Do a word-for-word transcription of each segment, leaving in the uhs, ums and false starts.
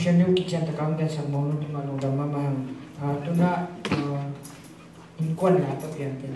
Sian Liu Kik Sian Takang dan sang mong nung tungah lungdam mahmah hang. Ah, tuna, ah, innkuan la ka pian pian.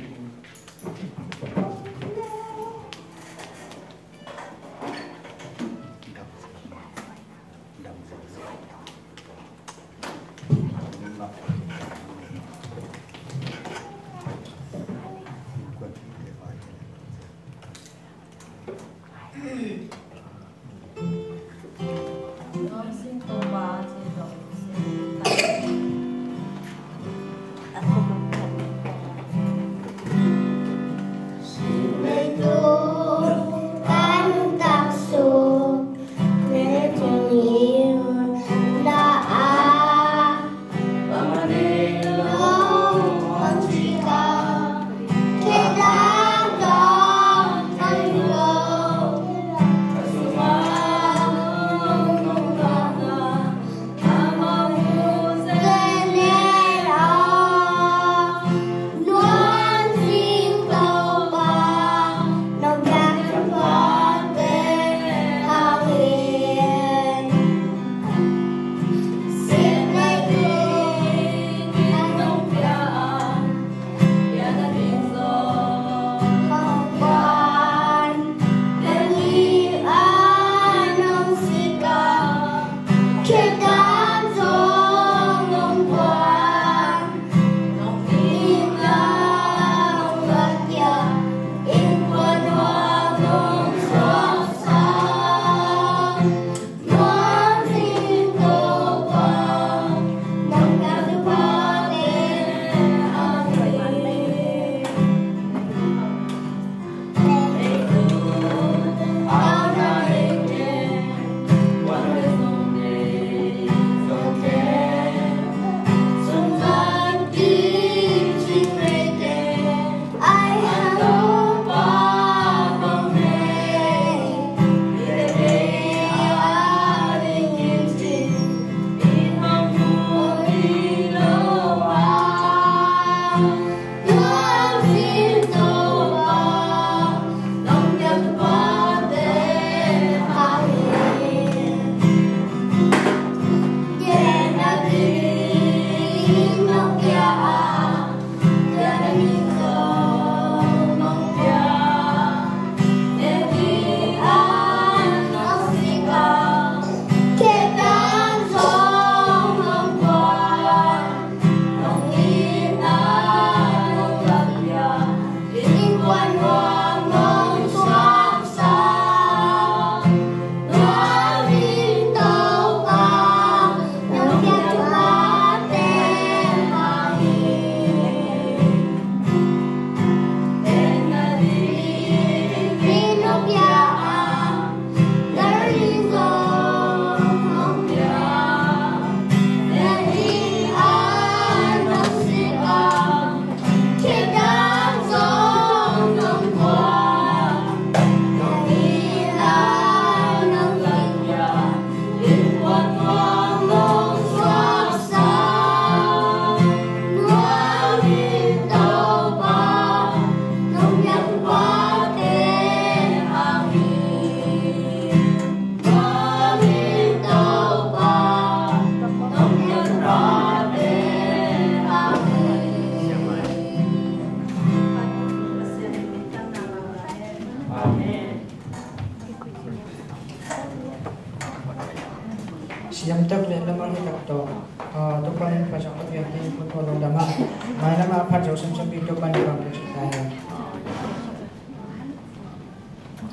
Siam tak le lamang hi tak tawh. Ah, Topa in pha zong a piang ding phut phut lo lamang. Mai lamah a phat zo semsem ding Topa in pha zong ta hen.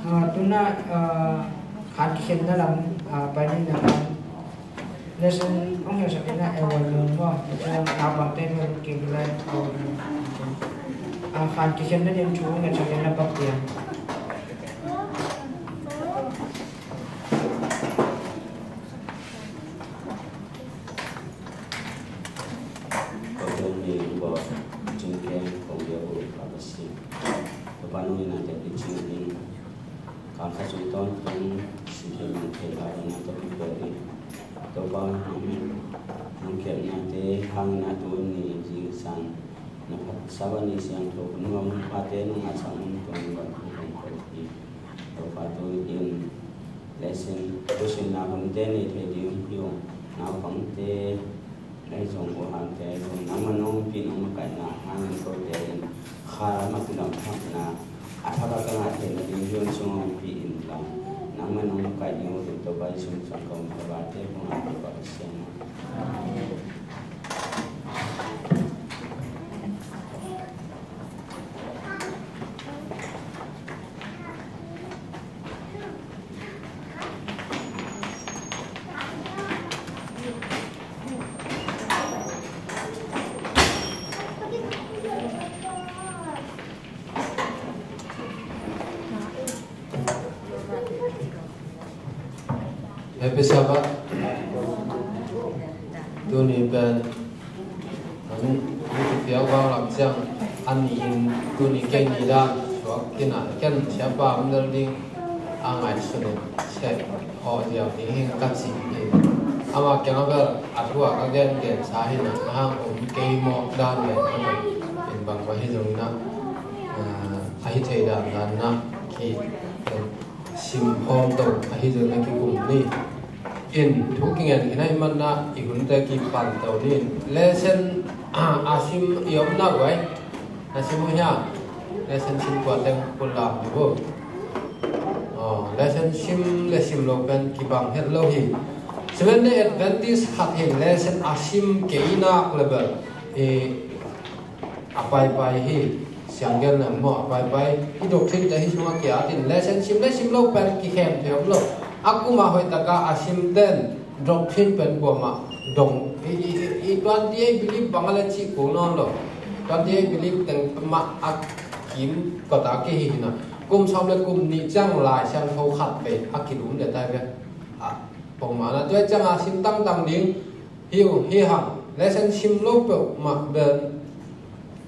Ah, tuna, ah, khan kikhenna lam, ah, pai ni na khan. Lesson hong hilhsak ding na Ewan Mung maw. Tua Naupangte hong kim lai. Ah, khan kikhenna ding thu hong hilhsak ding na Pak Piang. Ko pen ni bo jing ke kong dia bu pa basi. Ko pa nung ina te pi jing ni. Kang kha sung ton pen si ke nung ke la ina te pi pe ri. Topa nung, nung ke ina te hang ina tu ni jing san. Na phat sa ba ni siang to kun ngom pa te nung a sang nung tu ni ba ku kong ko pi. Topa tu in lesson, tu sin na hun te ni te di um hi ung. Naupangte, ahi zong u hangte, ahi zong nangmah nong ompih nong makaihna hangin kote in kha lam a kidam thakna a thak a ka ngah theihna ding Zion sung a ompih in la, nangmah nong makaih ding uh Topa Jesu min suang ka um. Topa te kong a Topa Pasian. Happy Sabbath. Tuni pen an YouTube fiau bang lam ciang an ni in tuni kei ni dan suak kina ken siapa om del ding a ngai sunin sep aw ziau ding hing ka ci hi. Ama kiang a bel a thu a ka gen gen sa hi na a hang om kei mawk dan le a in bang mah hi zong na a hi thei dan dan na ki sim hawm to a hi zong na ki kum ni. In thu kingen khin a hi man na i hunte ki pan to ni in lesson a sim i om na guai. Na sim uh hiam? Lesson sim kua teng pun lam hi bo. Lesson sim le sim lo pen kibang het lo hi. Seventh Day Adventist khat hin lesson a sim kei nak le bel a paipai hi. Sianggen le maw a paipai hi doctrine te hi sungah kia tin lesson sim le sim lo pen kikhem thei om lo. A kuma hoih taka a sim ten doctrine pen kuamah dong i, i, i, i twenty eight belief bang a le cih kul nawn lo. Twenty eight belief teng mah a kim kota kihi hina. Kum sawm le kum nih ciang Lai Siangtho khat vei a kilum le tai ve. A pongmana tua ciang a sim tangtang ding hi uh hi hang lesson sim lo peuhmah ben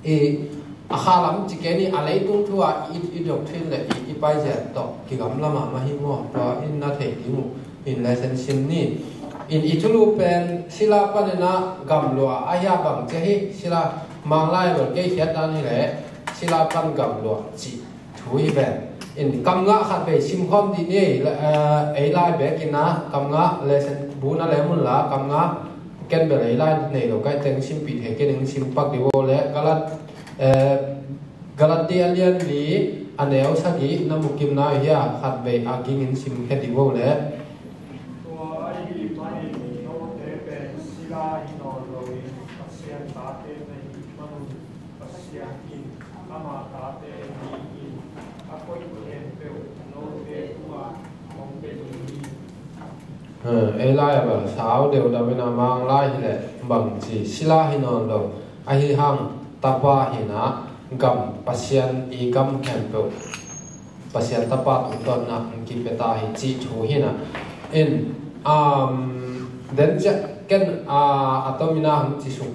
i a kha lam ci kei ni a leitung thu a i, i doctrine le i, i paiziat tawh kigamla mahmah hi maw? Tua in na thei ding uh in lesson sim ni. In i thulu pen sila panina gamlua a hia bang cia hi sila manglai lo kei khiat dan hi le sila pan gamlua ci thu hi pen. In kam ngah khat vei sim khawm dih ni ei lai bek ina kam ngah lesson bu na lem un la kam ngah ken bel ei lai nei lo kai teng sim pih thei kei ning sim pak dih bo le Galat Galati a lian li a neu sagih na mukim na hia khat vei a ging in sim khe dih bo le. Tua ahi manin note pen sila hi nawn loin Pasian tate na hih manun Pasian in ama tate ni in a koih khempeuh note tungah hong pe ding hi. Ei lai a bang sau deuh dam ina mang lai hileh bang ci sila hi nawn lo ahi hang tapa hina gam Pasian i gam khempeuh Pasian tapa tungtawnna hong kipia ta hi cih thu hina. In um, den ciah ken a a tom ina hong ci suk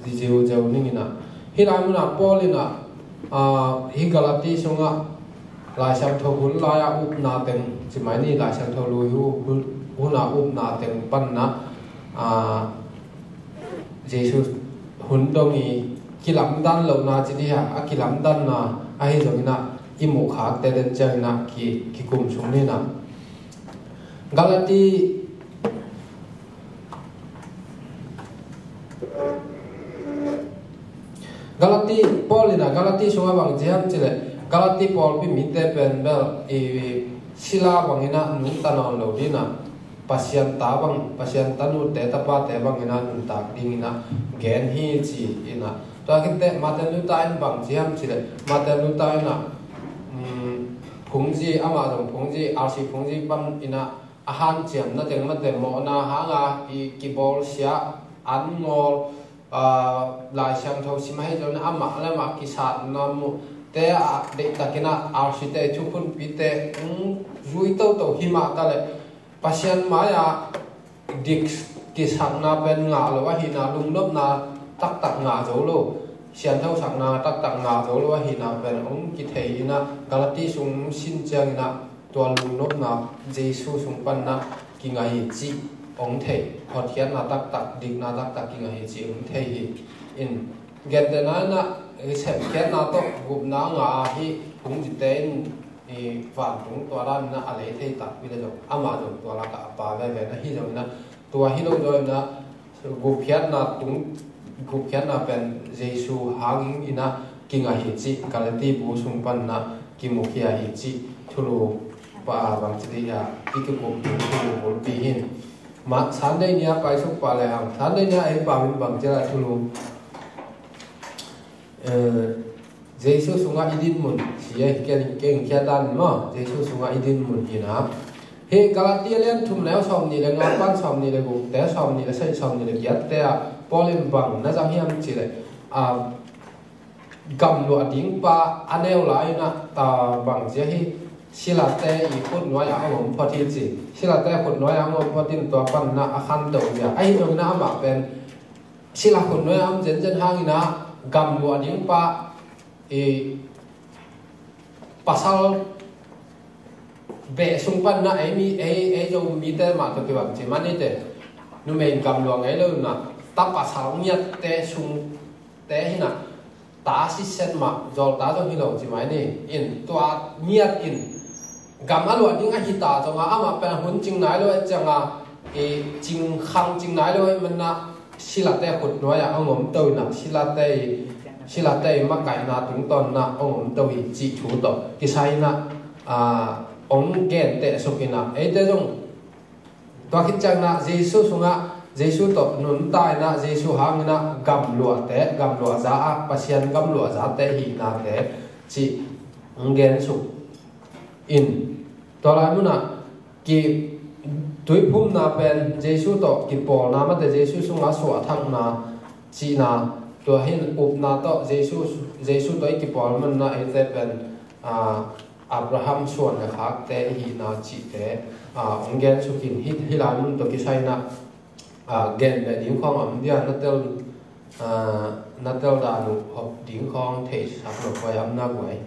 ziuzeu ning ina. Hih lai munah Paul ina hi Galati sungah Lai Siangtho hun lai-ah upna teng ci mai ni Lai Siangtho lui huna upna teng panna Jesu hun dong i kilamdan lohna ci dih a kilamdanna ahi zongin ah i muhkhakte den ciangin ah kikum sung ni nah. Galati Galati Paul in ah Galati sungah bang ci hiam cih leh Galati pawlpi mite pen bel i sila bangin ah nungta nawn lo ding ah Pasian ta bang Pasian tanute tapate bangin ah nuntak dingin ah gen hi ci in ah. Tua khit teh Martin Luther in bang ci hiam cih leh Martin Luther in ah phungzi amah zong phungzi R C phungzi pan in ah a hanciamna teng mate mawhna hanga i kibawlsia an ngawl Lai Siangtho sim ahi zongin amah le amah kisatna muhte ah deihtakin ah R C te thukhunpite hong zui toto hi mah ta leh Pasian mai-ah dik kisakna pen ngah lo ahihna lungnopna taktak ngah zo lo sianthosakna taktak ngah zo lo ahihna pen hong kithei in ah Galati sung sin ciangin ah tua lungnopna Jesu sung panna kingah hi cih hong thei hotkhiatna taktak dikna taktak kingah hi cih hong thei hi. In gentehna in ah sepkhiatna tawh gupna ngah ahi phungzite in vantung tua dan in ah a lei thei takpi le zong amah zong tua lakah a pa veve na hi zongin ah Tua hi lo zaw inah gupkhiatna tung, gupkhiatna pen Jesu hangin inah kingah hi cih Galati bu sung pan inah kimukhia hi cih thulu pa bangci dih a i kikup ding thulu bulpi hin. Mah Sunday ni a paisuk pah le hang, Sunday ni a ei pau in bangci a thulu Jesu sungah i dinmun si a hi keng khiatan maw, Jesu sungah i dinmun hi na. Hi Galatia lian thum le sawm nih le nga pan sawm nih le gukte, sawm nih le sagih, sawm nih le giatte ah Paul in bang na zang hiam cih leh, a, gamluah ding pa a neu lai inah, a, bang zia hi, silate i khut nuai ah a om phot hi ci. Silate khut nuai ah a om phot in tua pan inah a khanto zia. Ahi zongin ah amah pen sila khut nuai ah om zenzen hangin ah gamluah ding pa i pasal beh sung pan inah ei mi, ei, ei Zomite mah tawh kibang ci man ite. Numei in gamluah ngei lo inah ta pasal ngiatte sungte hi inah ta siset mah zawlta zong hi lo ci mai ni. In tua ngiat in gam a luah ding a hi ta zongah amah pen a hun cing nai lo a ciangah i cing khang cing nai lo a man inah silate khut nuai ah a ngomto inah silate i, silate i makaihna tungtawn inah a ngomto hi cih thu tawh kisai inah, a, ong genteh suk inah eite zong tua khit ciang inah Jesu sungah Jesu tawh nunta inah Jesu hang inah gamluahte, gamluah za a Pasian gamluah zate hihnate cih ong gen suk in. Tua lai munah ki tuiphumna pen Jesu tawh kipawlna mate Jesu sungah suahthakna cihna, tua hin upna tawh Jesu, Jesu tawh i kipawl man inah eite pen, a, Abraham suan le khakte i hihna cihte, a, ong gen suk in hi, hi lai mun tawh kisai inah, a, gen beh ding khawng a om dia na tel, a, na tel dan uh hop ding khawng theisak lo koi a om na guai.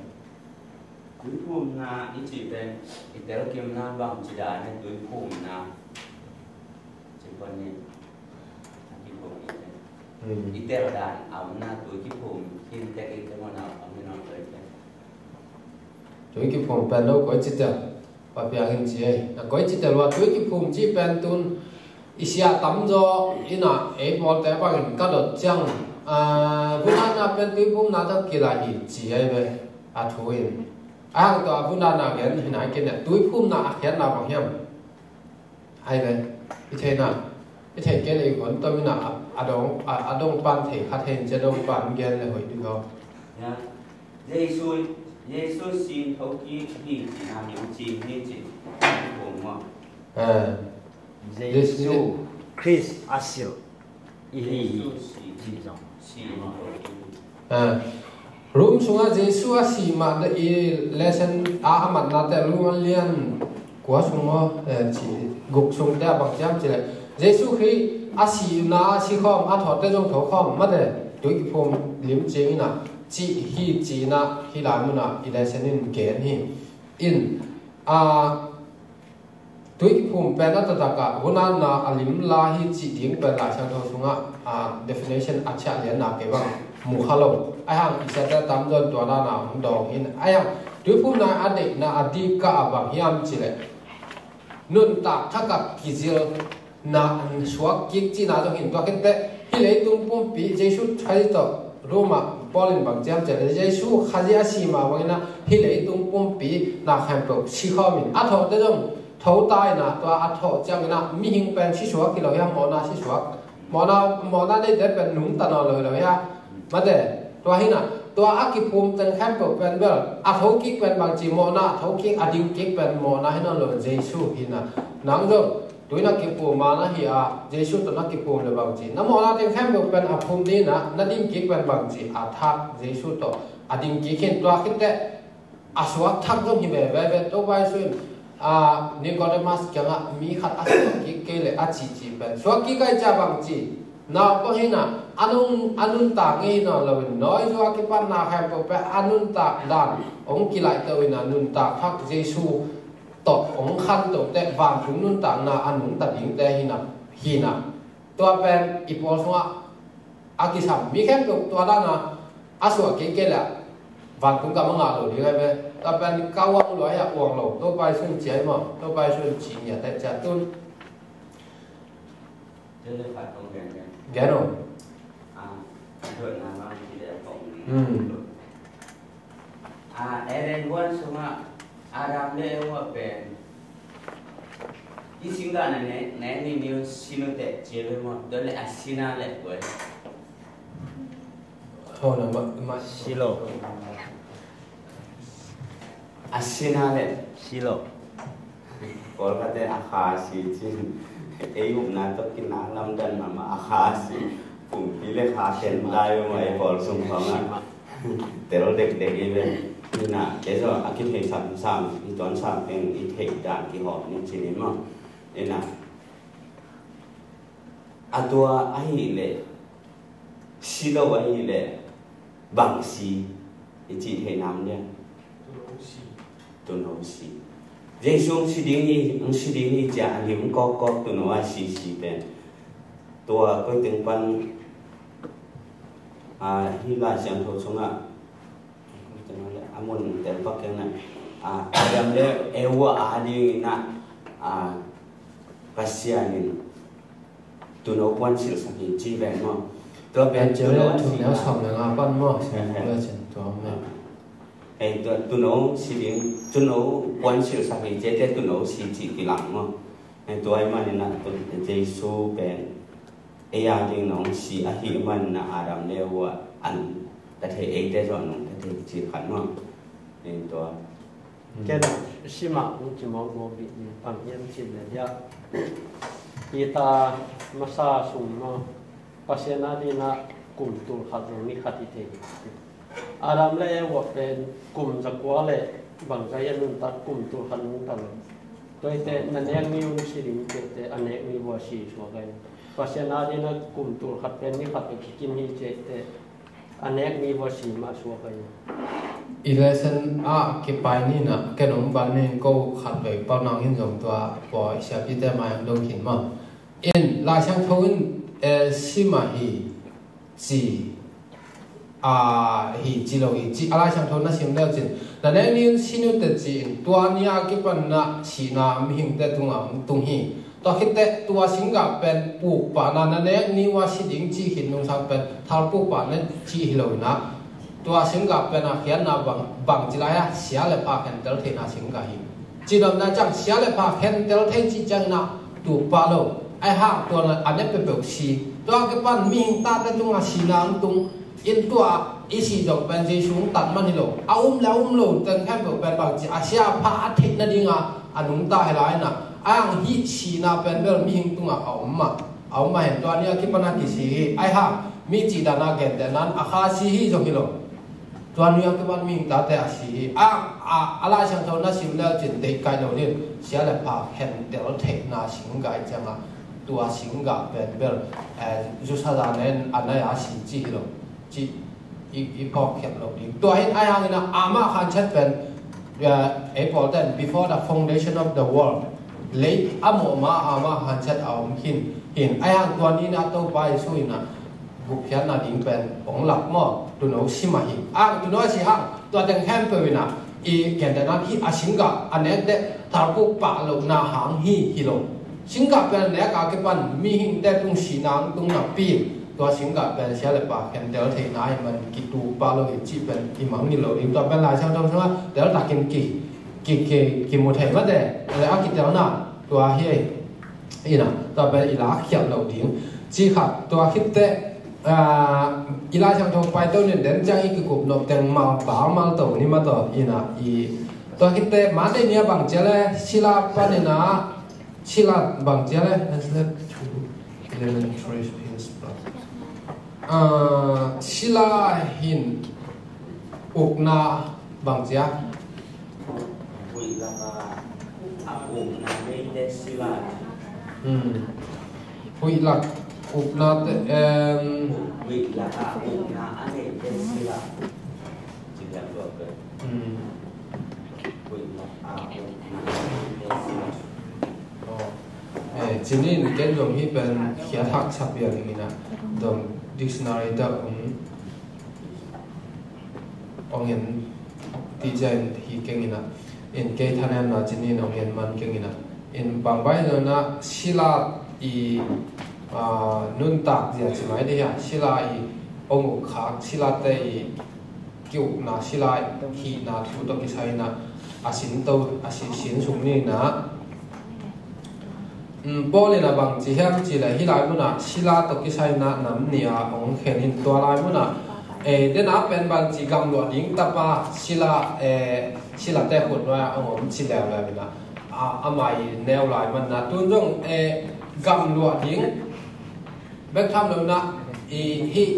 Tuiphumna i cih pen i telkimna bang ci dan e, tuiphumna ci pon ni a kiphum i te. Hmm. I tel dan a omna tui kiphum khin tek i te mawna om ni nong tui te. Tui kiphum pen lo koi ci tel. Pa piang in ci ei. Na koi ci tel ua tui kiphum ci pen tun i sia tamzaw inah ei pawlte bangin ka dot ciang, a, vunatna pen tuiphumna tawh kilai hi ci ei ve a thu in. A hang tawh a vunatna gen hi nai kei inah tuiphumna a khiatna bang hiam? Ai ve, i theihna, i theih kei le i huan tom inah a, a dong, a, a dong pan thei khat hen cia dong pan gen le hoih ding lo. Ya. Jesu, Jesu sin tho kik hi cihna min cing hi cih. Kong maw. Eh. Jesu Khrist a silh i hi hi. Jesu si, cih zong si. Ah, Rom sungah Jesu a si mah i lesson a, a matnate Rom a lian kua sung maw, eh, ci guk sungte a bang ciam ci le Jesu Khrist a sihna a si khawm a thawhte zong tho khawm mate tui kiphum lim cing inah cih hi ci inah hi lai munah i lesson in gen hi. In, a, tui kiphum pen a taktak ah vunatna a lim la hi cih ding pen Lai Siangtho sungah, a, definition a ciah lianna kei bang mu kha lo. Ai hang i siate tamzaw in tua dan a hong dawng in ai hang tuiphumna a deihna a dik kah a bang hiam ci le nuntak thak ah kizilna suak kik cihna zong hin tua khit teh hi leitung pumpi Jesu Khrist tawh Rom ah Paul in bang ciam ci le Jesu Khazih a si mah bang inah hi leitung pumpi na khempeuh si khawm in a thawhte zong tho ta inah tua a thawh ciang inah mihing pen si suak hi lo hiam, mawhna si suak, mawhna, mawhna neite pen nungta nawn lo hi lo hiam? Mate, tua hi inah tua a kiphum teng khempeuh pen bel a tho kik pen bang ci, mawhna a tho kik a ding kik pen mawhna hi nawn lo, Jesu hi inah. Nang zong tui na kiphum a na hi a Jesu tawh na kiphum le bang ci, na mawhna teng khempeuh pen a phum ding inah na ding kik pen bang ci, a thak Jesu tawh a ding kik hin tua khit teh a suak thak zong hi veve ve. Topa Jesu in, a, Nicodemus kiangah mi khat a suak kik kei le a cihcih pen suak kik ai cia bang ci, naupang hi inah a nun, a nuntak ngei hi nawn lo in nawi zua kipan na khempeuh pen a nuntak dan hong kilaihto inah nuntak thak Jesu tawh hong khanto teh vantung nuntakna a nungta dingte hi inah, hi inah. Tua pen i pawl sungah a kisam mi khempeuh tua dan a a suah kei kei le vantung gam a ngah lo ding ai ve. Tua pen ka uang luai a uang lo Topa Jesu in ci ai maw, Topa Jesu in ci ngiat ai cia tun. Gen o. Hmm. Eden huan sungah Adam le Eva pen i singgah na ne ne ni ni un sinu te cil mo dole asina le boy. Ho na ma ma silo. A sina le silo. Kawlkate a kha si cin. Ei upna tawh kinah lamdan mahmah a kha si. Pumpi le kha khen lai uh mai Kawl sung khawng ah. Tel dekdek i ve. Ina, ei zaw a kithei sam sam, i tuan sam teng i theih dan kihawm ni cin in maw. Ina. A tua ahih leh, si lo ahih leh, bang si, i cih theih nam lian. Tuuno si. Jesu hong si ding hi, hong si ding hi cia a lim kawkkawk tuuno a si si pen. Tua koi teng pan, a, hih Lai Siangtho sungah, a mun tel pak keng na, a, Adam le Eva a ding in a, a, Pasian in tuuno puan silhsak hi ci ven maw. Tua pen tuuno a si neu sawm le nga pan maw. Hei, tua, tuuno si ding, tuuno puan silhsak hi ci te tuuno si ci kilang maw. Hei, tua i manin a, tu, Jesu pen ei a ding nong si ahih manin a Adam le Eva an ta thei, eite zong nong ta thei ci khat maw. Hei, tua. Kena sima hong ci mawkmawk bih ni, bang hiam cih leh hiah, hih ta masa sung maw, Pasian a dingin a kum tul khat zong ni khat hi thei. Adam le Eva pen kum zakua le bangzah hiam nuntak kum tul khat nuntak lo. Tua hi teh na nek ni un si ding ci teh a nek ni vua si suak ahi. Pasian a dingin a kum tul khat pen ni khat a kikim hi ci teh a nek ni vua si mah suak ahi. I lesson ah kipai ni na, ken hong bal ning ko khat vei pau nang hin zong tua pawi siapite mai hong dong khin maw. In Lai Siangtho in, eh, si mah hi ci, a, hi ci lo hi ci, a Lai Siangtho na sim leu cin, na nek ni un si nu te ci in, tua ni a kipan na sihna mihingte tungah hong tung hi. Tua khit teh tua singgah pen pukpahna na nek ni ua si ding ci khin nungsang pen thal pukpahna ci hi lo in a, tua singgah pen a khiatna bang, bang ci lai a sia le pha khentel theihna singgah hi. Cidamna ciang sia le pha khentel thei ci ciangin a tupa lo. Ahi hang tua na a ne peuhpeuh si. Tua kipan mihing tate tungah sihna hong tung. In tua i si zong pen Jesu hong tat man hi lo. A um le a um lo teng khempeuh pen bangci a sia a pha a theih nadinga a nungta hi lai na. A hang hih sihna pen bel mihing tungah a om mah, a om mah hen tua ni a kipan a kisi hi. Ahi hang mi cih dan a gentehna in a kha si hi zong hi lo. Tua ni a kipan mihing tate a si hi. A, a, a Lai Siangtho na sim leu cin deih kai lo ding. Sia le pha khentel theihna singgah ciangah tua singgah pen bel, eh, zusa zan en a nai a si ci hi lo. Ci i, i phawkkhiat lo ding. Tua hin ahi hangin a amah khanciat pen, eh, ei pawlten before the foundation of the world. Lei a mawh ma amah khanciat a om khin. Hin ahi hang tua ni na Topa Jesu in a gupkhiatna ding pen hong lak maw. Tuuno si mah hi. A tuuno a si hang tua teng khempeuh in a i gentehna hi a singgah a nek teh thal pukpah lohna hang hi hi lo. Singgah pen a nek a kipan mihingte tung sihna hong tung napi tua singgah pen sia le pha khentel theihna hi man kitupa lo hi cih pen i mang ni lo ding. Tua pen Lai Siangtho sungah teltakin ki, ki, ki, kimu thei mate. Le a kitelna tua hi. Ina, tua pen i lakkhiat lo ding. Ci khat, tua khit teh, ah, i Lai Siangtho paito nin den ciang i kikup nop teng mal, ba mal to ni mah tawh, ina, i, tua khit teh, Monday ni a bang cia le, sila panin a, sila bang cia le, let's let two, eleven, three, six, plus. Ah, sila hin ukna bang cia. Huih lak a ukna neite sila. Hmm. Huih lak ukna te, em. Huih lak a ukna a neite sila. Ci lak dua pe. Hmm. Huih lak a ukna a neite sila. Oh. Eh, cinin ken zong hi pen khiat haksa pian ing ina. Zong dictionary ta, um, ong en ti ciang hi keng ina. In kei thanem na cinin ong en man keng ina. In bangbai zong na sila i ah, nuntak zia ci mai dih a, sila i hong uk khak, silate i ki-ukna, sila i hihna thu tawh kisai in a, a sin to, a sin, sin suk ni in a. Um, Paul in a bang ci hiam cih leh, hih lai mun ah sila tawh kisai in a nam nih a hong khen in, tua lai mun ah, eh, den a pen bang ci, gamluah ding tapa sila, eh, silate khut nuai ah hong om ci leuleu in a, a, amah i neu lai man in a, tun zong, eh, gamluah ding bek tham lo in a, i hih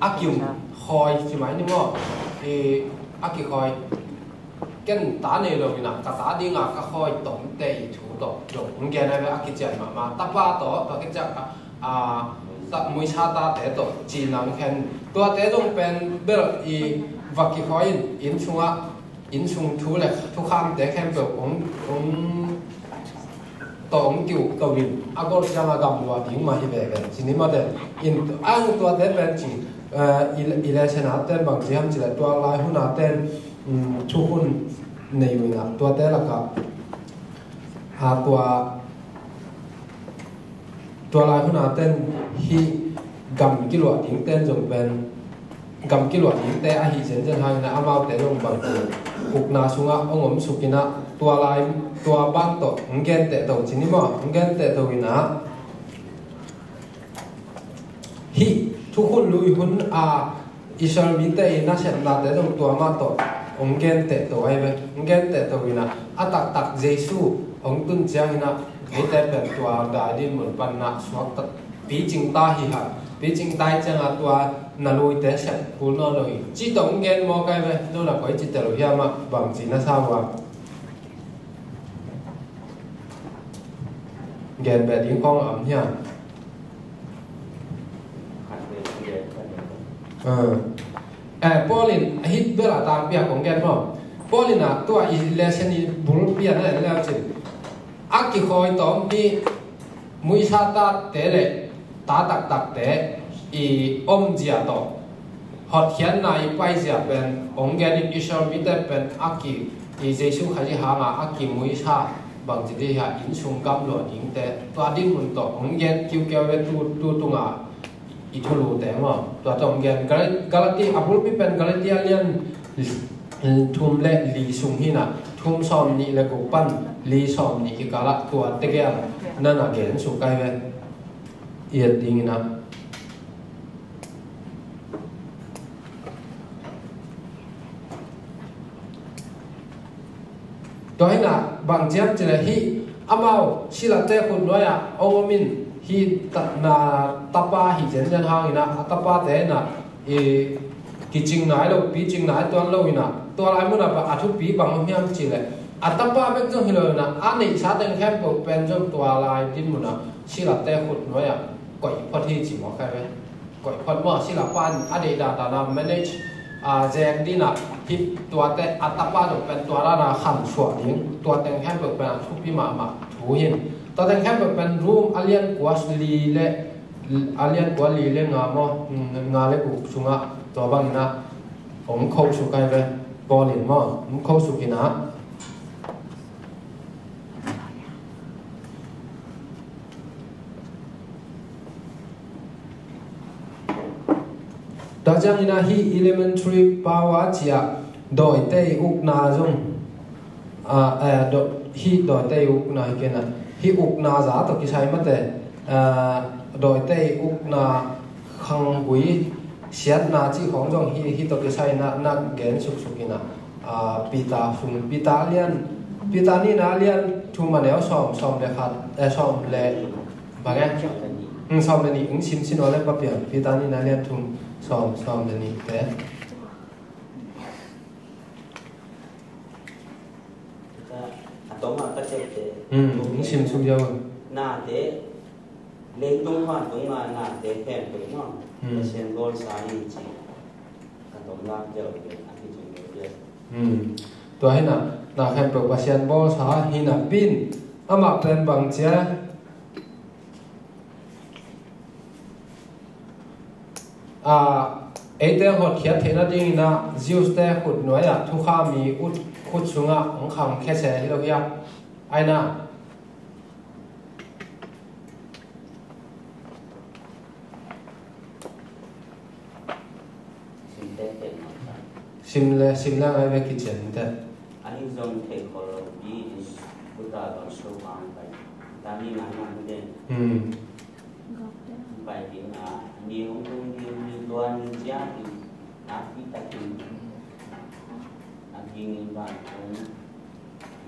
a kikhawi ci mai ni maw, i a kikhawi. Ken ta nei lo in a, ka ta ding a ka khawi tomte i thu tawh zong hong gen a ve, a kician mahmah. Tapa tawh, tua khit ciang a, a, ta, muisa tate tawh ci in a hong khen. Tuate zong pen bel i va kikhawi in, inn sungah, inn sung thu le thukhamte khempeuh hong, hong tawh hong ki-uk to in, a gol ciang a gamluah ding mah hi veve. Ci ni maw te. In, a, tuate pen ci, eh, i, i lesson a ten bang ci hiam cih leh, tua lai hun a ten, um, thukhun nei uh in a, tuate lakah, a, tua, tua lai hun a ten hih gam kiluah ding ten zong pen, gam kiluah dingte ahi zenzen hangin a, amaute zong bang ci, ukna sungah hong om suk in a, tua lai, tua bang tawh hong genteh to ci ni maw, hong genteh to in a, hih thukhun lui hun a Israel mite i nasepnate zong tua mah tawh hong genteh to ahi ve. Hong genteh to in a, a taktak Jesu hong tun ciangin a, eite pen tua dai dinmun pan na suakta, picing ta hi hang. Picing ta hi ciang a, tua na luite sep kul nawn lo hi, ci tawh hong gen mawk ahi ve. No na koi ci tel uh hiam a, bang ci na sa uh a? Gen beh ding khawng a om hiam? Ah. Eh, Paul in a hih bel a tangpi a kong gen maw. Paul in a tua i lesson i bulpi a na en le cin, a kikhawi tawm hi muisa tate le ta taktakte i omzia tawh hotkhiatna i paizia pen hong gen in, Israel mite pen a ki, i Jesu Khazih hanga a kimuisa, bangci dih hia, innsung gamluah dingte, tua dinmun tawh hong gen kiukiau ve tu, tu tunga i thulute maw. Tua tawh hong gen Gal-, Galati, a bulpi pen Galati a lian thum le li sung hi na, thum sawm nih le guk pan li sawm nih kikalah tua tegel na na gen suk kai ve. I et dingin a. Tua hi na, bang ciam ci le hih amau silate khut nuai-ah hong om in, hih ta-, na tapa hi zenzen hangin a, a tapate na i kicing nai lo, picing nai tuan lo in a, tua lai mun a ba a thupi bang om hiam ci le, a tapa bek zong hi lo in a, a neihsa teng khempeuh pen zong tua lai dinmun a silate khut nuai-ah koih phot hi ci mawk kai ve. Koih phot maw, sila pan a deih dandan a manage, a, zek ding a, hih tuate a tapa zong pen tua dan a khansuah ding, tua teng khempeuh pen a thupi mahmah thu hi. Tua teng khempeuh pen Rom a lian kua li le, a lian kua li le nga maw, mm, nga le guk sungah tua bangin a hong khosuk kai ve, Paul in maw, hong khosuk in a. Tua ciangin a hih elementary power ci a, dawite i ukna zong, a, a, daw-, hih dawite i ukna hi kei na, hih ukna za tawh kisai mate, a, dawite i ukna khanggui siatna cih khawng zong hih, hih tawh kisai na, na gen suksuk in a, a, Peter sung, Peter a lian, Peter nihna a lian thum a neu sawm, sawm le khat, eh, sawm le, bang e? Hmm, sawm le nih, hmm, sim sin aw le papian, Peter nihna a lian thum, sawm, sawm le nih te. A tawm a ka cihte. Hmm, hong sim suk ziau. Nate, leitung vantung a nate khempeuh maw. Hmm. Pasian bawlsa hi ci. Ka tawm lak ziau te, a kicing ziau te. Hmm. Tua hi na, na khempeuh Pasian bawlsa hi napi in, amah pen bang ci a, a, eite hotkhiat theihna dingin a Jews te khut nuai-ah thukham i ut khut sungah hong khangkhia se hi lo hia? Ai na. Sim le, sim le ngai ve kician te. Ahi zong thei khol lo pi in buta bang so bang pai. Tami na na mu den. Hmm. Pai ding a, ni hong tung ding ni tua ni cia in, na pi takin. A ding in bang tung.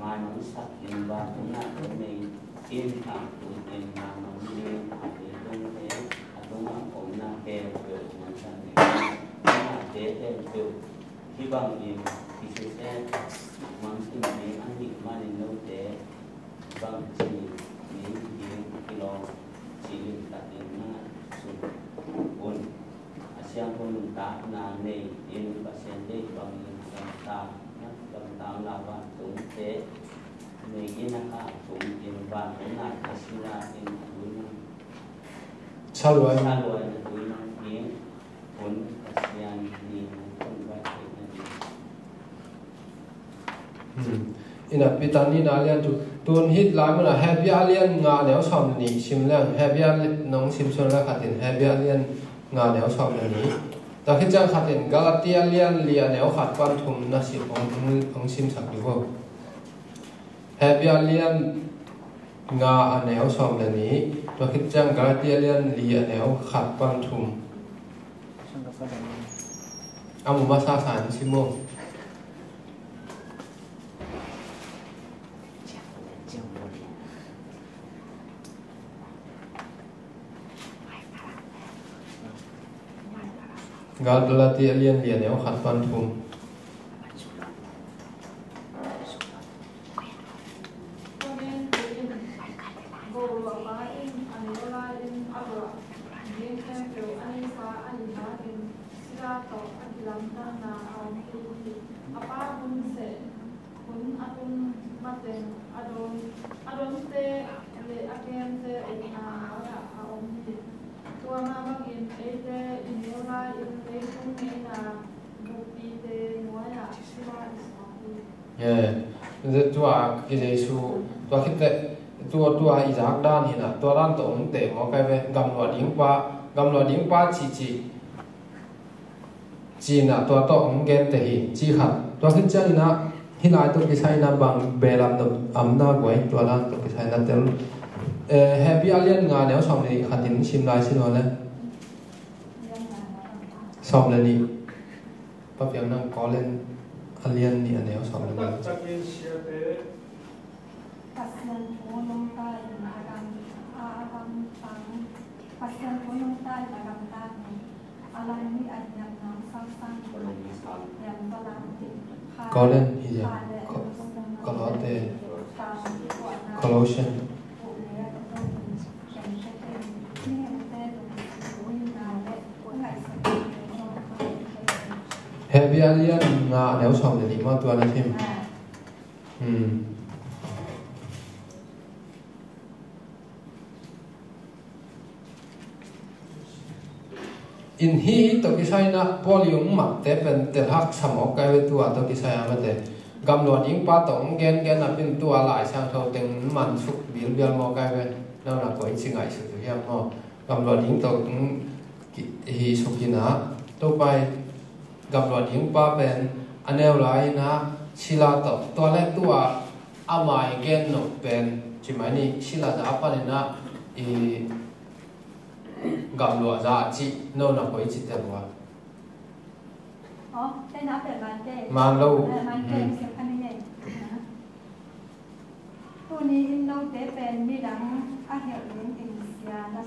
Manong sak in ba tung na tung nei in tang tung in manong ding a ding tung te a tung a om na pen peuh man san nei na te pen peuh hi bang in kisuse mang tung ding a nih man in lo te bang ci ning ding kilong ci lim tak in na sum un. A siangtho nuntakna nei in Pasian deih bangin a gamtang, a gamtang lava tungte nei in a kha tung in vantung nai a sila in a tui nang. Saluai. Saluai na tui nang in hun Pasian ni na tun vai theih na ding. Hmm. Ina pitan ni na lian tu. Tun hih lai mun a Hebru a lian nga neu sawm le nih sim leng. Hebru a li-, nong sim suan le khat in Hebru a lian nga neu sawm le nih. Tua khit ciang khat in Galati a lian li a neu khat pan thum na sim hong, hong, hong simsak dih vo. Hebru a lian nga a neu sawm le nih. Tua khit ciang Galati a lian li a neu khat pan thum. A mu masa sa in sim vo. Galati a lian li a neu khat pan thum. Sila tawh a kilamdanna a om hi. A pa hun seh hun a tun mateng a don, a donte le a kente upna nuai-ah a om hi. Tua mah bangin eite i neu lai-in leitung ngeina buppite nuai-ah sila i suak hi. Tua ki Jesu tua khit teh tua, tua i zak dan hi na, tua dan tawh hong teh mawk ai ve. Gamluah ding pa, gamluah ding pa cihcih. Cihna tua tawh hong gente hi, cih khat. Tua khit ciangin ah, hih lai tawh kisai in ah bang behlap na om na guai, tua dan tawh kisai in ah tel. Eh, Hebru a lian nga neu sawm le nih khat in sim lai sin uh le. Sawm le nih. Pa piang nang Korin a lian nih a neu sawm le nih. Pasian thu nungta in a gam, a, a gamtang. Pasian thu nungta in a gamtang hi. A lam nih a hiam nang sang sang hi. Hiam tua lam nih. Korin hi hiam. Ko-, Kolote. Colossian. Hebru a lian nga a neu sawm le nih mah tua na thim. Hmm. In hih tawh kisai in ah Paul i hong matte pen tel haksa mawk ai ve tua tawh kisai a mate. Gamluah ding pa tawh hong gengen a pen tua Lai Siangtho teng mansuk bilbial mawk ai ve. Nau na koi ci ngaihsut uh hiam maw? Gamluah ding tawh hong ki-, hi suk in ah Topa i gamluah ding pa pen a neu lai in ah sila tawh tua le tua ama i gen nop pen ci mai ni sila za a pan in ah i gamluah za a cih no na koi ci tel uh a. Man lo. Tuni in note pen midang a hilh dingin sia na,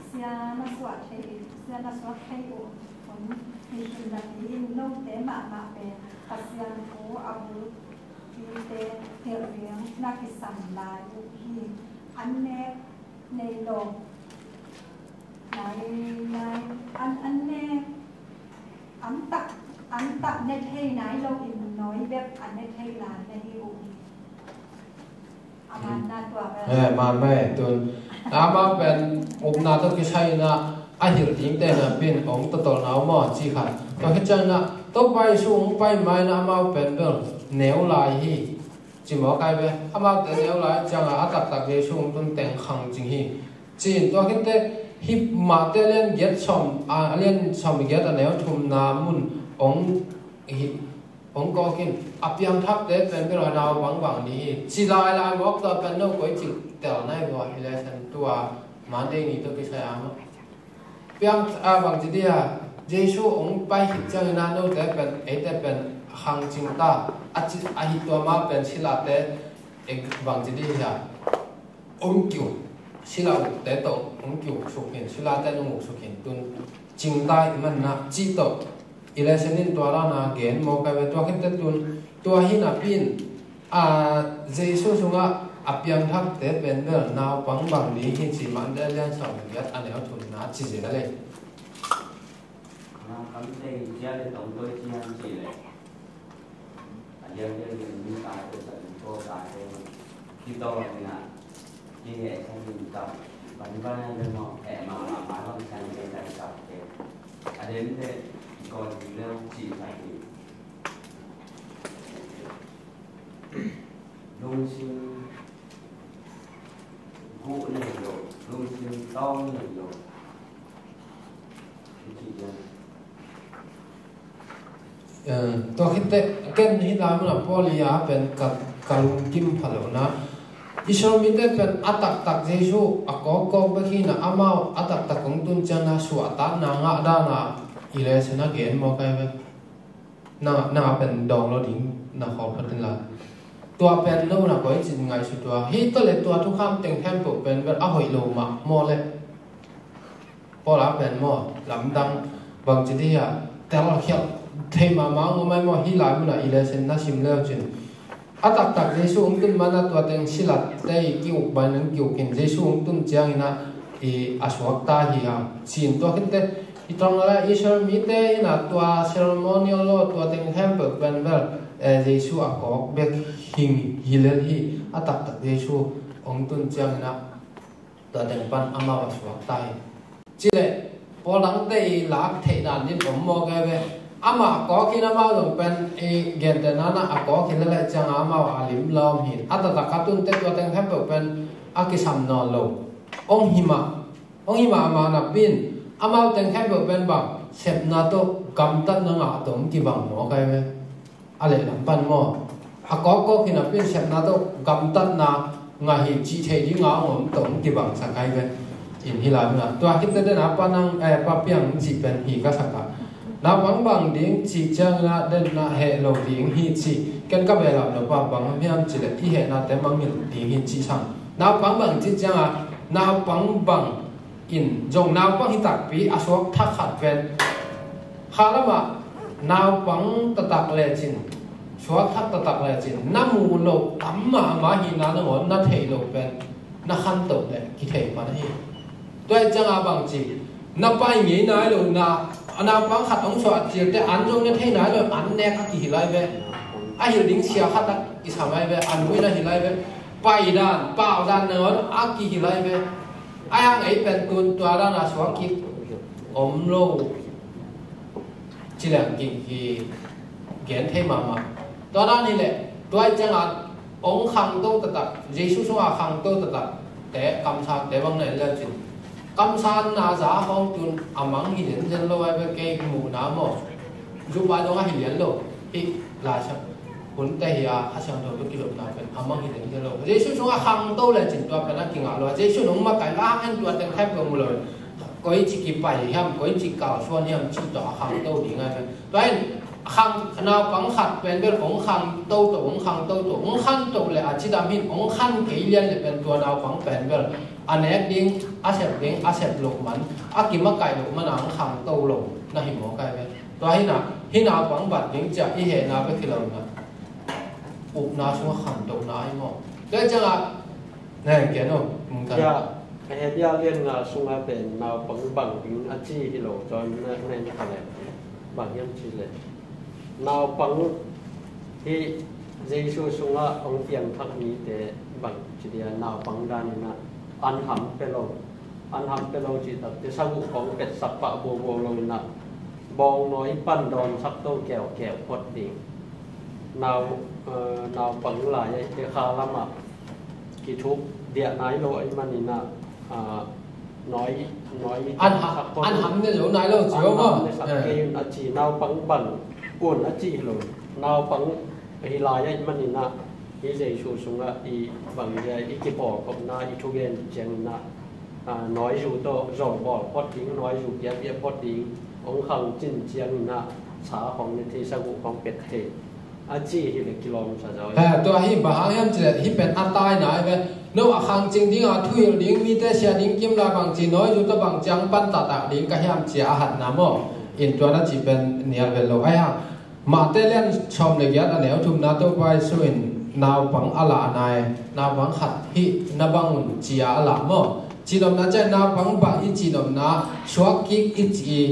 sia na suah thei, sia na suak thei uh hun hi hi napi in note mahmah pen Pasian thu a bulpite hilh ding na kisam lai uh hi. An nek nei lo. Lai, lai, an, an nek An tak, an tak ne thei nai lo in nawi bek a ne thei lai na hi uh hi. A man na tua bek. Eh, man mai tun. Amau pen upna tawh kisai in ah a hilh dingte na pen hong tawtawlna uh maw ci khat. Tua khit ciangin ah Topa Jesu hong pai ma-in ah amau pen bel neu lai hi. Ci mawk ai ve. Amaute neu lai ciangin ah a taktak Jesu hong tun teng khang cing hi. Ci-in tua khit teh hih Mate lian giat sawm, a, lian sawm giat a neu thumna mun hong hi, Hong kawk in, a piangthakte pen bel a naupang bang ding hi. Ci lailai mawk, tua pen no koi cih tel nai vua hi leh sen tua Monday ni tawh kisai a mah. Piang a bang ci dih a, Jesu hong pai khit ciangin a note pen, eite pen khang cing ta, a ci, a hi tua ma pen silate, e, bang ci dih hi a. Hong kiu, sila ukte tawh hong kiu suk hin, silate hong uk suk hin, tun cing ta i manna cih tawh i lesson in tua dana gen mawk ai ve. Tua khit teh tun, tua hi napi in, a, Jesu sungah a piangthakte pen bel naupang bang ding hi ci Mate lian sawm le giat a neu thumna ci zel a lei. Naupangte in cia le tong toi ciang ci le. A lian lian in mi ta te sa in ko ta te. Ki to ni na. Ki he sa in ta. Ban ban le mo he ma ma ma long sa in ta ta te. A den te ko ni le ci sa ni. Lungsim guh nei lo, lungsim tawng nei lo. Tua khit teh ken hih lai mun a Paul i a pen ka, ka lungkim pha lo na. Israel mite pen a taktak Jesu a kawkkawk bek hi na, amau a taktak kong tun ciang na suahtakna ngah dana i lesson a gen mawk ai ve. Nang, nang a pen dawng lo ding na khawk phatin la. Tua pen no na koi cin ngaihsut tua. Hi ta le tua thukham teng khempeuh pen bel a hoih lo mah maw le. Paul a pen maw, lamdang bang ci dih a, tel khial thei mahmah ngawm ai maw, hi lai mun a i lesson na sim leu cin. A taktak Jesu hong tun mana tua teng silate i ki-uk bai nang ki-uk in Jesu hong tun ciangin a i a suakta hi hang. Cin tua khit teh i tong la Israel mite in a tua ceremonial law tua teng khempeuh pen bel, eh, Jesu a kawk bek hi, hi lel hi. A taktak Jesu hong tun ciangin a tua teng pan amau a suakta hi. Ci le Paul dangte i lak theihna din om mawk ai ve. Amah a kawk hi na, amau zong pen i gentehna na a kawk hi le lai ciang a amau a lim lawm hi. A taktak a tun teh tua teng khempeuh pen a kisam nawn lo. Hong hi mah, hong hi mahmah napi in amau teng khempeuh pen bang sepna tawh gamtatna ngah tawh hong kibang mawk ai ve. A lehlam pan maw, a kawkkawk hi napi in sepna tawh gamtatna ngah hi cih theih ding a hong om tawh hong kibangsak ai ve. In hi lai mun a tua khit teh den a pa nang, eh, pa piang cih pen hi ka sak a. Naupang bang ding cih ciangin a den na heh lo ding hi cih. Ken ka behlap lo pa bang hiam cih leh i hehnate mangngilh ding hi cih sang. Naupang bang cih ciang a, naupang bang in zong naupang hi takpi a suakthak khat pen kha lamah naupang taktak lecin, suakthak taktak lecin na muh loh tam mahmah hihna nangawn na theih loh pen na khantoh leh kithei pan ahi. Tua hi ciang a bang ci, na pai ngei nai lo na, a naupang khat hong suah cil teh an zong na thei nai lo, an nek a kihilh ai ve. A hilh ding sia khat a kisam ai ve, a nu in a hilh ai ve. Pai dan, pau dan nangawn a kihilh ai ve. Ai hang ei pen tun tua dan a suak kik om lo. Ci leng kik hi gen thei mahmah. Tua dan hi leh, tua hi ciang a hong khangto taktak, Jesu sungah khangto taktak te, kamsangte bang na en leu cin. Kamsanna za hong tun a mang hi zenzen lo ai ve kei muhna maw. Zumai dong a hi lian lo. Hih Lai Siang hun te hi a, Kha Siangtho tawh kizopna pen a mang hi zenzen lo. Jesu sungah khangto lecin tua pen a kingah lo. Jesu nong makaih la hang hen tua teng khempeuh mu lo. Koi ci kipai hiam, koi ci kalsuan hiam cih tawh a khangto ding ai ve. Tua in khang, naupang khat pen bel hong khangto tawh, hong khangto tawh, hong khantoh leh a cidam hin, hong khan kei lian leh pen tua naupang pen bel a nek ding, a sep ding, a sep loh man, a kimakaih loh man a hong khangto lo na hi mawk ai ve. Tua hi na, hih naupang bat ding ciah i hehna bek hi lo na. Upna sungah khantohna ai maw. Tua ciangah, na heng kian aw, mungkan. Ya, a Hebrew lian nga sungah pen naupang bang ding a ci hi lo, tua na, na heng ka leh. Bang hiam ci leh. Naupang hi Jesu sungah hong piangthak mite bang ci dia naupang dan in a an ham pe lo. An ham pe lo cih tak teh saguh kong petsak pah buabua lo in a bawngnawi pan dawnsak to keukeu phot ding. Nau, eh, naupang lai a i te kha lamah kithuk diah nai lo ahih manin a, ah, nawi, nawi an ha, sak phot an ding. Ham ne zo nai lo ci lo maw? An ham ne sak kei un a ci naupang bang un a ci hi lo. Naupang hi lai ahih manin ah, hih Jesu sungah i bang zia i kipawlkhopna i thugen ciangin ah, a, nawizu tawh zawngbawl phot ding, nawizu piapia phot ding, hong khang cin ciangin ah, sa khawng ne thei, saguh khawng pet thei a ci hi le kilawm sa zaw hi. Ha, tua hi bang hang hiam cih leh hih pen a taina ahi ve. No a khang cing ding a, thuhilh ding, mite sia ding kim lai bang ci, nawizu tawh bang ciang pan taktak ding ka hiam ci a, a hatna maw. In tua na cih pen nial vet lo ahi hang. Matthai lian sawm le giat a neu thumna Topa Jesu in naupang a lah nai, naupang khat hih na bang un ci a a lah maw. Cihnopna ciang naupang bah i cihnopna suak kik i ci i,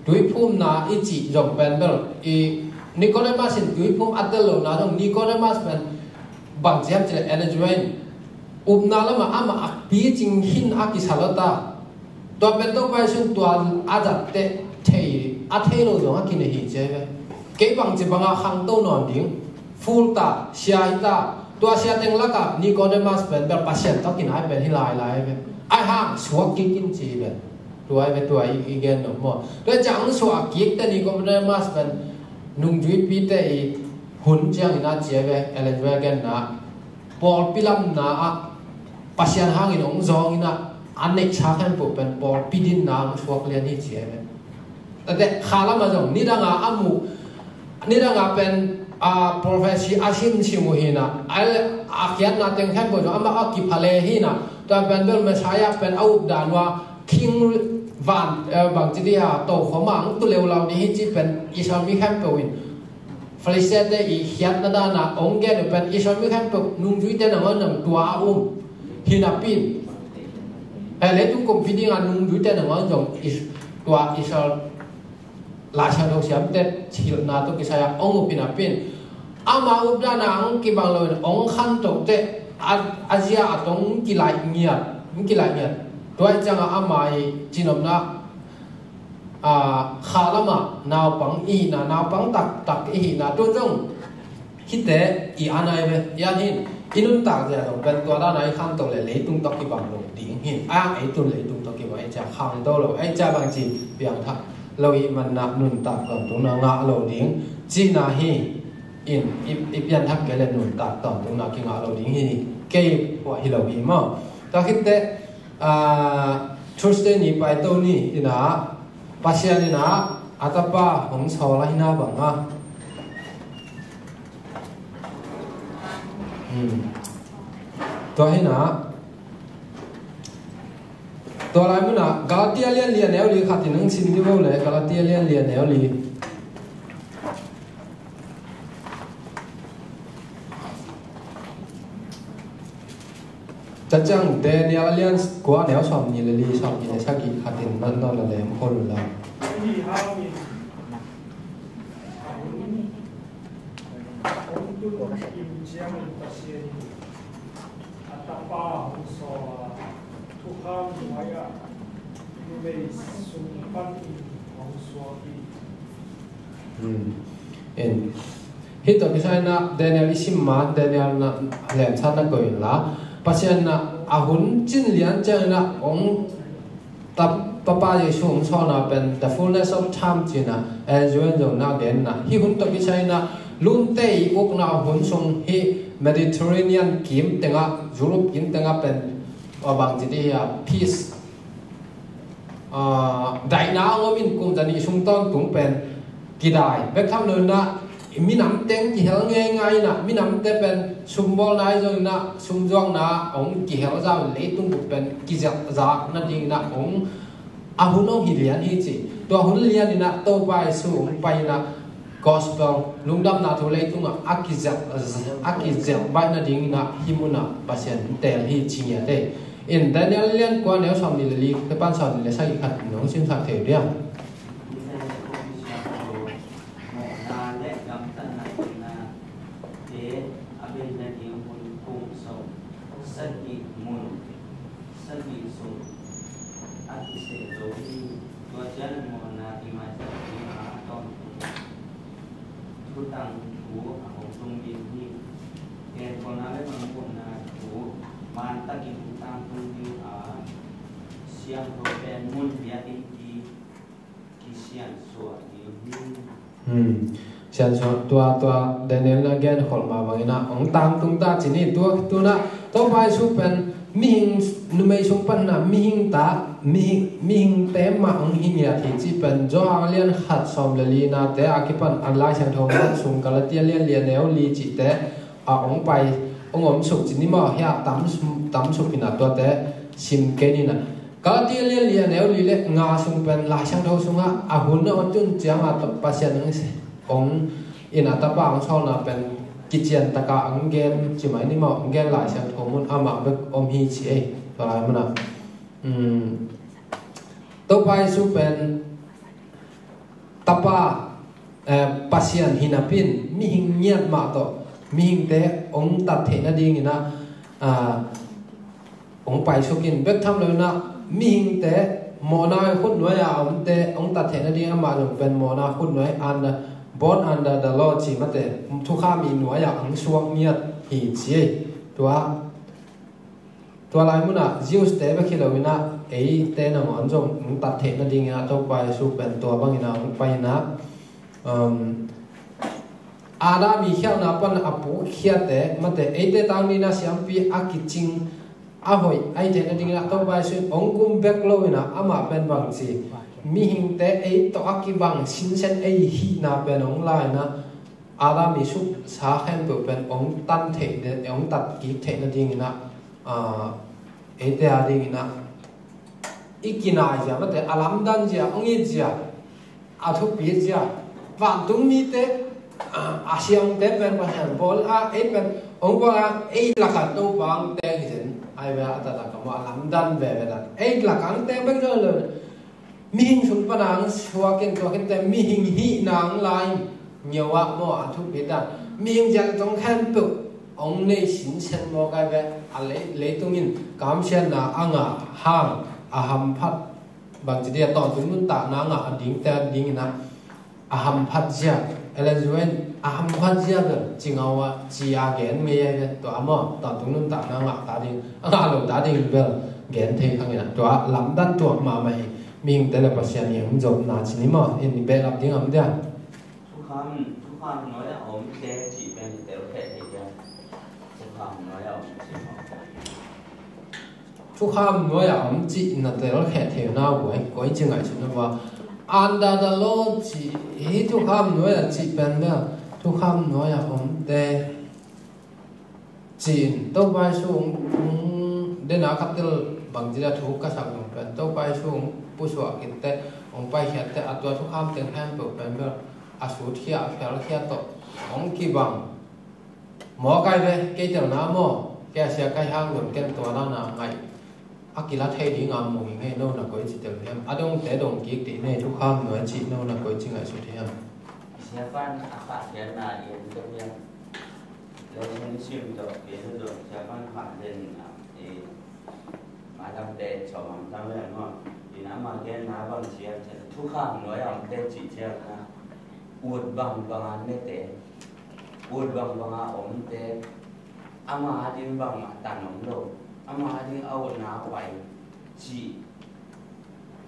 tuiphumna i cih zong pen bel i Nicodemus in tuiphum a tel lohna zong Nicodemus pen bang ci hiam cih leh Ellen White in upna lamah amah a picing hin a kisa lo ta. Tua pen Topa Jesu in tua a zat teh thei, a thei lo zong a kinei hi ci ahi ve. Kei bangci banga khangto nawn ding, ful ta, sia hi ta, tua sia teng lakah Nicodemus pen bel Pasian tawh kinai pen hi lai lai ahi ve. Ahi hang suak kik in ci hi ve. Tua ahi ve, tua i, i gen nop maw. Tua ciang suak kik teh Nicodemus pen nungzuipite i hun ciangin a ci ahi ve, Ellen White genna. Pawlpi lamna ah Pasian hangin hong zawngin ah, a neihsa khempeuh pen pawlpi dinna hong suak lian hi ci ahi ve. Tate kha lamah zong nidanga a muh, nidanga pen, a, prophecy a simsim uh hi na, a, a khiatna teng khempeuh zong amah a kipha le hi na, tua pen bel Messiah pen a updan uh a, king van, eh, bangci dih a, tokhom a hong tu leulau dih hi ci pen Israel mi khempeuh in Filistiate i khiatna dana hong gen uh pen Israel mi khempeuh nungzuite nangawn zong tua a um hi napi in, he leitung kumpi dinga nungzuite nangawn zong is-, tua Israel Lai Siangtho siamte hilhna tawh kisai a hong up hi napi in, ama updana hong kibang loin hong khantoh teh a, a zia a tong hong kilaih ngiat, hong kilaih ngiat. Tua ih cianga ama i cinopna a, kha lamah naupang i hihna, naupang taktak i hihna, tun zong hihte i an ahi ve, i an hi in, i nuntak zia zong pen tua dana i khantoh le leitung tawh kibang lo ding hi in, a, ei tun leitung tawh kibang ei cia khangto lo, ei cia bangci piangthak lo i hih manna nuntak tawntungna ngah lo ding cihna hi in, i, i pianthak kei le nuntak tawntungna kingah lo ding hi, kei puah hi lo hi maw. Tua khitteh, Ah, Thursday ni paito ni ina, Pasian ina a tapa hong sawl a hina banga. Hmm. Tua hina, tua lai muna Galatia lian li a neu li khat in hong sim dih vo le, Galatia lian li a neu li. Tua ciang Daniel a lian kua neu sawm ni le li, sawm ni le sagih khat in notnot la lem hol la. A tapa hong sawl a, thukham nuai-ah numei sung panin hong suak hi. Hmm. En. Hih tawh kisai inah Daniel i sim ma, Daniel na lemsa na koih inla, Pasian inah a hun cin lian ciang inah hong tap, Tapa Jesu hong sawlna pen the fullness of time ci inah, eh, N G N zong na gen inah. Hih hun tawh kisai inah lumte i ukna hun sung hih Mediterranean kim tengah, Europe kim tengah pen, a bang ci dih hia, peace, ah, daihna a om in kum zanih sung tawntung pen kidai bek tham lo inah, minam teng kihel ngeingai inah, minamte pen sumbawl nai zong inah, sumzuakna hong kihel zau in leitung bup pen kizelhzak nading inah hong, a hun hong hi lian hi ci. Tua hun lian inah Topa Jesu hong pai inah gospel, lungdamna thu leitungah a kizelh, a kizelh baih nading inah hih munah Pasian teel hi ci ngiat ei. In Daniel lian kua neu sawm ni le li, te pan sawm ni le sagih khat nong simsak thei uh diam? Thutang thu a hong tung ding hi. Genkholhna le manphatna thu, mantakin hong tangtung ding a, siangtho pen mun biakinn i kisiansuah ding hi. Hmm. Sian suan tua, tua Daniel na gen khol mah bangin ah hong tangtung ta ci ni. Tua, tu-in ah Topa Jesu pen mihing, numei sung pan ah mihing ta, mihing, mihingte mah hong hi ngiat hi cih pen Johan lian khat sawm le li nate a kipan, a Lai Siangtho mun sung Galatia lian li a neu li cihte ah hong pai, hong om suk ci ni maw. Hiah tam, tam suk in ah tuate sim kei ni in ah. Galatia lian li a neu li le nga sung pen Lai Siangtho sungah a hun a tun ciang a Pasian hong, hong in a Tapa hong sawlna pen kician taka hong gen ci mai ni maw, hong gen Lai Siangtho mun amah bek om hi ci ei. Tua lai mun ah, um, Topa Jesu pen Tapa, eh, Pasian hi napi-in mihing ngiat mah tawh mihingte hong tat theih nadingin ah, ah, hong paisuk in, bek tham lo in ah mihingte mawhna khut nuai-a omte hong tat theih nading amah zong pen mawhna khut nuai, under, born under the law ci mate, thukham i nuai-ah hong suak ngiat hi ci ei. Tua, tua lai mun ah Jews-te bek hi lo in ah eite nangawn zong hong tat theih nadingin ah Topa Jesu pen tua bangin ah hong pai in ah, um, Adam i khialhna pan a pukkhiate mate, eite tang ni in ah siampi a kicing a hoih a hih theih nadingin ah Topa Jesu in hong gum bek lo in ah amah pen bang ci, mihingte ei tawh a kibang sinsen ei hihna pen hong la in ah Adam i suksa khempeuh pen hong tan theih, hong tat kik theih nadingin ah, ah, eite a dingin ah i kinai zia mate, a lamdang zia, hong it zia, a thupi zia, vantung mite, a, a siangte pen Pasian bawl a, ei pen hong bawl a, ei lakah Topa hong teng hi zen. Ai ve a, a taktak ka maw, a lamdang veve tak, ei lakah hong teng bek zo lo. Mihing sung pan a hong suak in, suak in te mihing hihna hong la in, ngiau ah maw, a thupi tak, mihing zia zong khempeuh hong nei sinsen maw, kai ve. A lei, leitung in kamsiatna a ngah hang a hamphat, bangci dia, tawntung nuntakna ngah a dingte a dingin ah a hamphat zia, Ellen White in a hamphat zia bel ci ngau a, ci a gen ngei ai ve. Tua maw, tawntung nuntakna ngah ta ding, a ngah lo ta ding bel gen thei khang in ah, tua lamdang tuak mahmah hi. Mihingte le Pasian i hong zopna ci ni maw, in i behlap ding om dia. Thukham, thukham nuai-ah omte cih pen i telkhiat thei dia. Thukham nuai-ah om cih maw. Thukham nuai-ah om cih na telkhiat thei na uh ai, koi ci ngaihsun na uh a. Under the law cih hi, thukham nuai-ah cih pen na, thukham nuai-ah omte ci-in Topa Jesu hong, hong, dena ka tel bangci dia thu ka sak nung pen Topa Jesu hong pusuah khit teh, hong paikhiat teh, a tua thukham teng khempeuh pen bel a sutkhia, a phelkhia tawh hong kibang. Maw kai ve, kei telna maw, kei a sia kai hang zong ken tua dana ngaih a kila thei dinga mu hi ngei. No na koi ci tel hiam? A dongte dong kik dih nei, thukham nuai cih no na koi ci ngaihsut hiam? Siapan a khahkhiatna i en tel hiam? Lei hong sim tawh i en zong siapan khah den a, i, mailam te chawmang tam le maw. Ina ama genna bang sia, thukham nuai a omte cih ciang a, ut bangbang a nete, ut bangbang a omte, ama ading bangmah tan om lo, ama ading a utna a pai cih,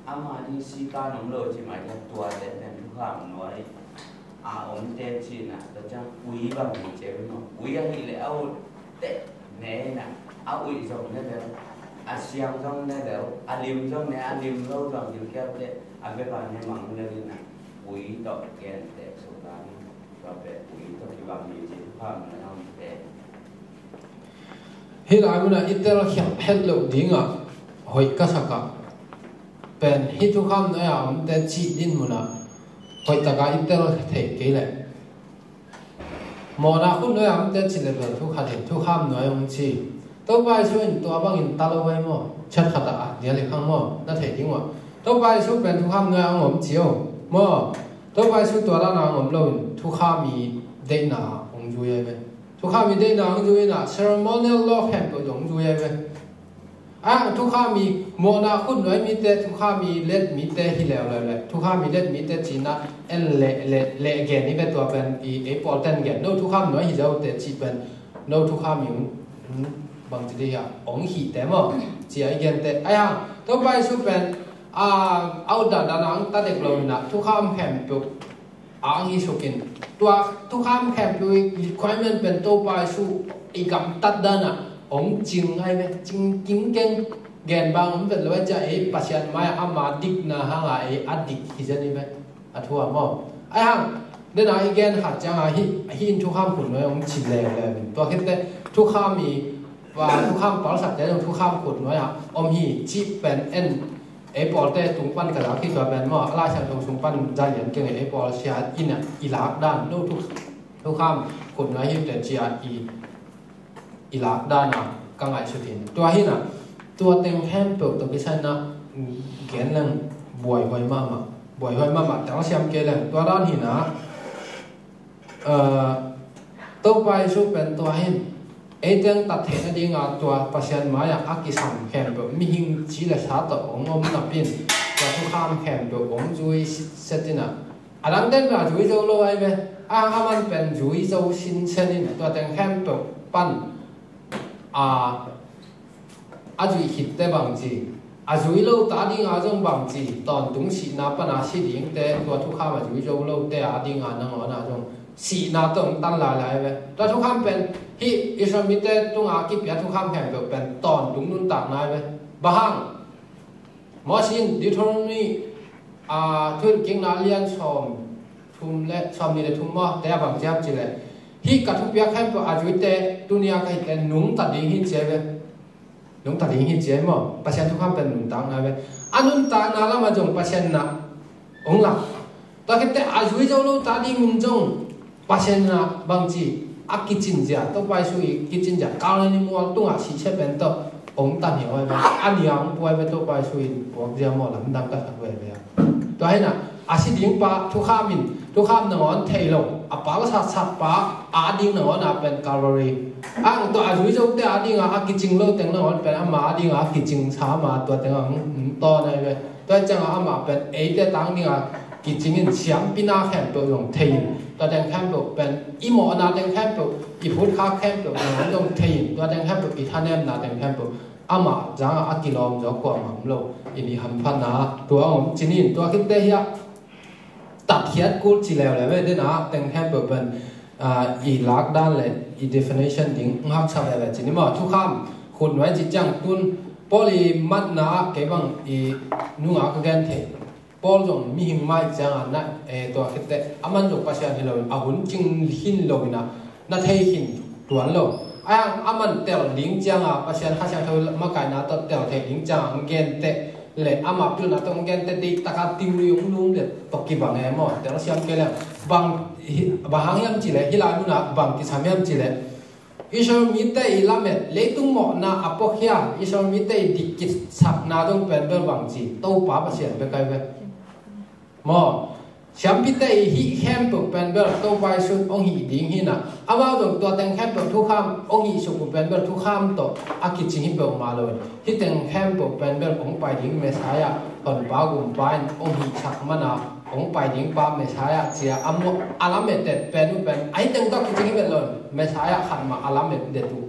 ama ading sikan om lo cih mai, tuate pen thukham nuai a omte cihna, tua ciang ui bang hi ceu maw. Ui ahih leh a ut teh ne in a, a uih zong ne lel, a siang zong ne lel, a lim zong ne, a lim lo zong gilkial teh, a bek a ne mang lel in a, ui tawh genteh suk dan. Hih lai munah i tel khiat het loh dingah hoih ka sakah pen hih thukham nuai-a omte cih din munah hoih takah i tel theih kei leh, mawhna khut nuai-a omte cih leh bel thu khat in thukham nuai hong ci. Topa Jesu in tua bangin ta lo vai maw? Chat khat ah a dial hi khang maw? Na theih ding uh ah, Topa Jesu pen thukham nuai-a hong om ci o maw? Topa Jesu tua dana hong om loin thukham i deihna hong zui ai ve. Thukham i deihna hong zui inah ceremonial law khempeuh zong hong zui ai ve. A thukham i mawhna khut nuai mite, thukham i let mite hi leuleu le, thukham i let mite cihna en leh, leh, leh gen hi ve. Tua pen i ei pawlten gen, no thukham nuai hi zaute cih pen no thukham i hong, hong bangci dih hiah hong hihte maw? Ci a i gente ai hang. Topa Jesu pen a, a ut dandan a hong ta dek lo inah thukham khempeuh ang hi sukin. Tua thukham khempeuh i requirement pen Topa Jesu i gamtat danah hong cing ai ve, cing kingkeng. Gen bang om vet lo a cia ei Pasian mai-ah ama dikna hanga ei a dik hi zen hi ve. A thu a maw. Ai hang, dena i gen khat cianga hi, hi in thukham khut nuai hong ci leuleu in. Tua khitte thukham i, thukham palsakte zong thukham khut nuai-ah om hi cih pen en. Ei pawlte tung pan ka lak hi tua pen maw, a Lai Siangtho sung pan zan lian keng ei pawl sia in a i lak dan no thu, thukham khut nuai hi te cia i, i lak dan a ka ngaihsut in. Tua hi na, tua teng khempeuh tawh kisai na gen leng buaihuai mahmah, buaihuai mahmah telsiam kei leng tua dan hi na. Topa Jesu pen tua hin ei teng tat theihna dinga tua Pasian mai-ah a kisam khempeuh mihing ci le sa tawh hong om napin tua thukham khempeuh hong zui setin a, a dang ten a zui zo lo ai ve. A, aman pen zui zo sinsen in tua teng khempeuh pan a a zuih khitte bangci, a zui lo ta dinga zong bangci, tawntung sihna pana si dingte, tua thukham a zui zo lote a dinga nangawn a zong sihna tawh tan lailai ve. Tua thukham pen hih Israel mite tunga kipia thukham khempeuh pen tawntung nuntakna ve. Bang hang? Moses in Deuteronomy, a, Thuhilhkikna lian sawm thum le sawm nih le thum maw, te a bang ciam ci le, hih ka thupiak khempeuh a zuite tunia ka hihte nungta ding hi ci ai ve. Nungta ding hi ci ai maw? Pasian thukham pen nuntakna ve. A nuntakna lamah zong Pasian na hong lak. Tua khitte a zui zo lo ta dingin zong Pasian na bangci a kicin zia, Topa Jesu i kicin zia Kalvari mual tungah sihsia pen tawh hong tan hi ai ve. A nia hong puai ve Topa Jesu in puak zia maw, lamdang ka sak ve ve. Tua hi na, a si ding pa thukham in, thukham nangawn thei lo, a palsat sat pa a ding nangawn a pen Kalvari. Ang tua a zui zote a dinga a kicing lo teng nangawn pen ama a dinga a kicing sa ama tua teng ang tawn ai ve. Tua cianga ama pen eite tang dinga kicing in siampina khempeuh zong thei in. Tua teng khempeuh pen i mawhna teng khempeuh, i phutkhak khempeuh nangawn zong thei in. Tua teng khempeuh i thanemna teng khempeuh ama zanga a kilawm zaw kuamah om lo in i hamphatna tua om cinin tua khitte hiah tatkhiat kul ci leuleu ve dena teng khempeuh pen, a, i lak dan le i definition ding haksa leuleu cini maw thukham khut nuai ci ciang tun Paul i matna ah kei bang i nunga ka gen thei. Paul zong mihing mai cianga na, eh, tua khitte aman zong Pasian hi loin a hun cing hin loina na thei khin tuan lo. Ai hang aman tel ding cianga Pasian Kha Siangtho makaina tawh tel thei ding cianga ang gente le ama pilna tawh ang gente deih taka tingri ung lum le tawh kibang e maw, tel siam kei le bang, bang hang hiam ci le hih lai munah bang kisam hiam ci le Israel mite i lamet leitung mawhna a puakhia Israel mite i dik kisakna dong pen bel bang ci Topa Pasian bek ai ve. Maw, siampite i hih khempeuh pen bel Topa Jesu hong hih ding hi na. Amau zong tua teng khempeuh thukham hong hih suk uh pen bel thukham tawh a kicing hi peuhmah lo in. Hih teng khempeuh pen bel hong pai ding Messiah, Honpa Gumpa in hong hihsak mana hong pai ding pa Messiah cia a lamet det pen uh pen a hih teng tawh kicing hi vet lo in. Messiah khat mah a lamet det uh.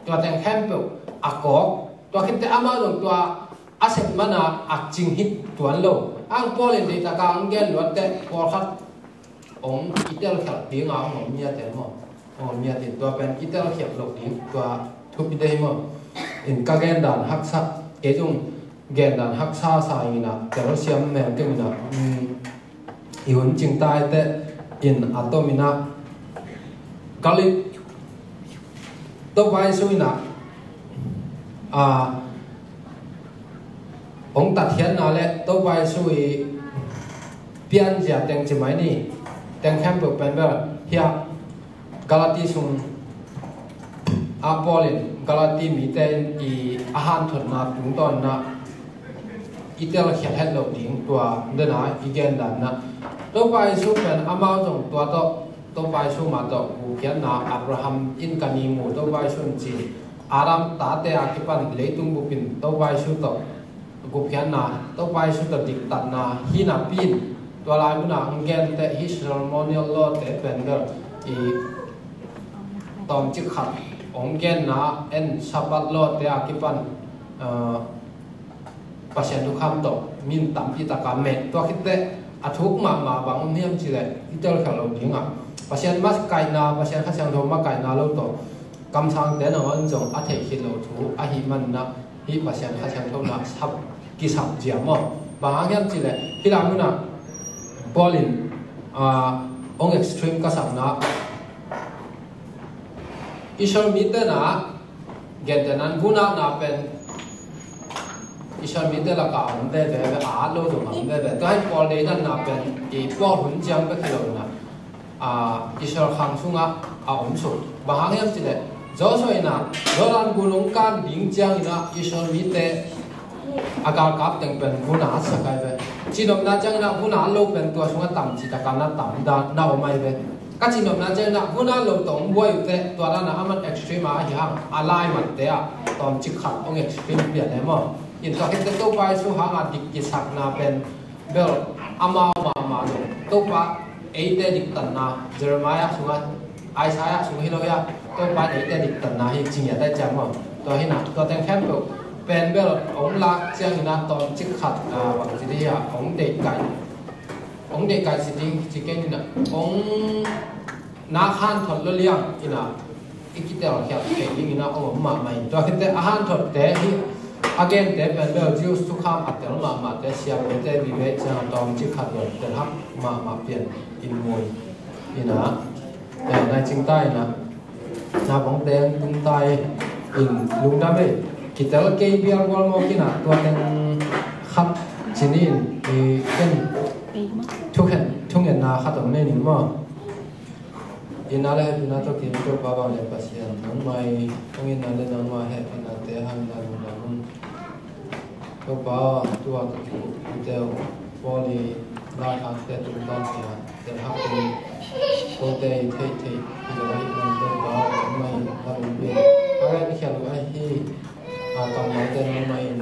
Tua teng khempeuh a kawk. Tua khitte amau zong tua a sep mana a cing hi tuan lo. Ang Paul in deih taka ang gen luatte pawlkhat hong i telkhialh dinga hong om miate maw? Hong om miate tua pen i telkhialh loh ding tua thupi dei maw? In ka gen dan haksa, kei zong gen dan haksa sa ina telsiam mel keng ina, um, i hun cing taite in a tom ina Galil Topa Jesu ina, a, hong tatkhiatna le Topa Jesu i pianzia teng ci mai ni. Teng khempeuh pen bel hiah Galati sung a Paul in Galati mite in i a hanthotna tungtawnna i telkhialh het loh ding tua dena i gen danna. Topa Jesu pen amau zong tua tawh Topa Jesu mah tawh gupkhiatna Abraham in ka ni mu Topa Jesu in ci. Adam tate a kipan leitung bupin Topa Jesu tawh gupkhiatna Topa Jesu tawh diktatna hi napi in tua lai muna ang gente hi ceremonial law te pen bel i tawmcik khat hong genna en Sabbath law te a kipan, uh, Pasian thukham tawh min tampi taka met tua khitte a thuk mahmah bang om hiam cih leh i telkhialh loh dingah Pasian makaihna, Pasian Kha Siangtho makaihna lo tawh kamsangte nangawn zong a theih khit loh thu ahih manin hih Pasian Kha Siangtho na sap, kisap zia maw? Bang hang hiam cih leh hih lai munah Paul in, ah, hong extreme ka sakna, Israel mite na, gentehna in vun atna pen Israel mite lakah a om veve, a at lo zong a om veve. Tua hi Paul deihdanna pen i Paul hun ciang bek hi lo in ah, Israel khang sungah a om suk. Bang hang hiam cih leh Joshua in ah Jordan gun hong kan ding ciangin ah Israel mite a galkap teng pen vun a atsak ai ve. Cihnopna ciangin ah vun a at lo pen tua sungah tam cih tak a na tam dan na om ai ve. Ka cihnopna ciangin ah vun a at lo tawh hong buai uh teh, tua dan ah a man extreme a ahi hang a lai matte ah tawmcik khat hong extreme pian e maw? In tua khit teh Topa Jesu hangah dik kisakna pen bel amau mahmah zong Topa eite diktatna, Jeremiah sungah, Isaiah sungah hi lo hi a, Topa eite diktatna hi ci ngiat ai ciang maw? Tua hi in ah tua teng khempeuh pen bel hong lak ciangin ah tawmcik khat, ah, bang ci dih a, hong deihkaih, hong deihkaih ci ding ci kei ni in ah, hong nak hanthot lo liang in ah i kitelkhialh theih dingin ah hong om mahmah in, tua khit teh a hanthotte hi, a gente pen bel Jews thukham a tel mahmahte, siamte, vive ciang a tawmcik khat lo telhak mahmah pian in mu in ah, eh, nai cing ta in ah, naupangte tung ta in, lungdam ei. Kitel kei bial gual mawk in ah tua teng khat ci ni in, i ken thukhen, thungetna khat om nei ning maw? Ina le hehpihna tawh kiang Topa vanglian Pasian, nangmah i hong itna le nangmah hehpihnate hang in ah lungdam ung. Topa aw, tua ka kikup ute uh, Paul i laikhakte tungtawn hi a, telhak in kote i theihtheih hi lo ahih man Topa aw, nangmah in na lungpin ka gen khial uh ahi, a kammalte nangmah in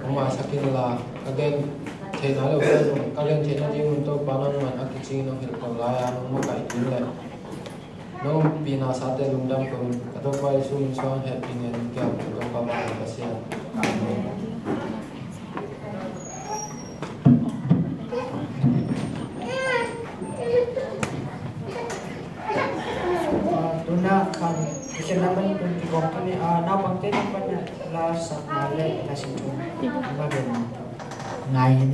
hong maisak inla, ka gen theihna lo ka zong ka gen theihna dingun Topa nangman a kicingin hong hilh ko lai-a nong makaih ding le nong ompihna sate lungdam ko in, ka Topa Jesu min suang hehpih ngen kiam ka Topa vanglian Pasian. Amen. Tuna kan kikhenna man tun kigawm tuni a naupangte tungpan na la sakna le la sim tun ma gen ngai in.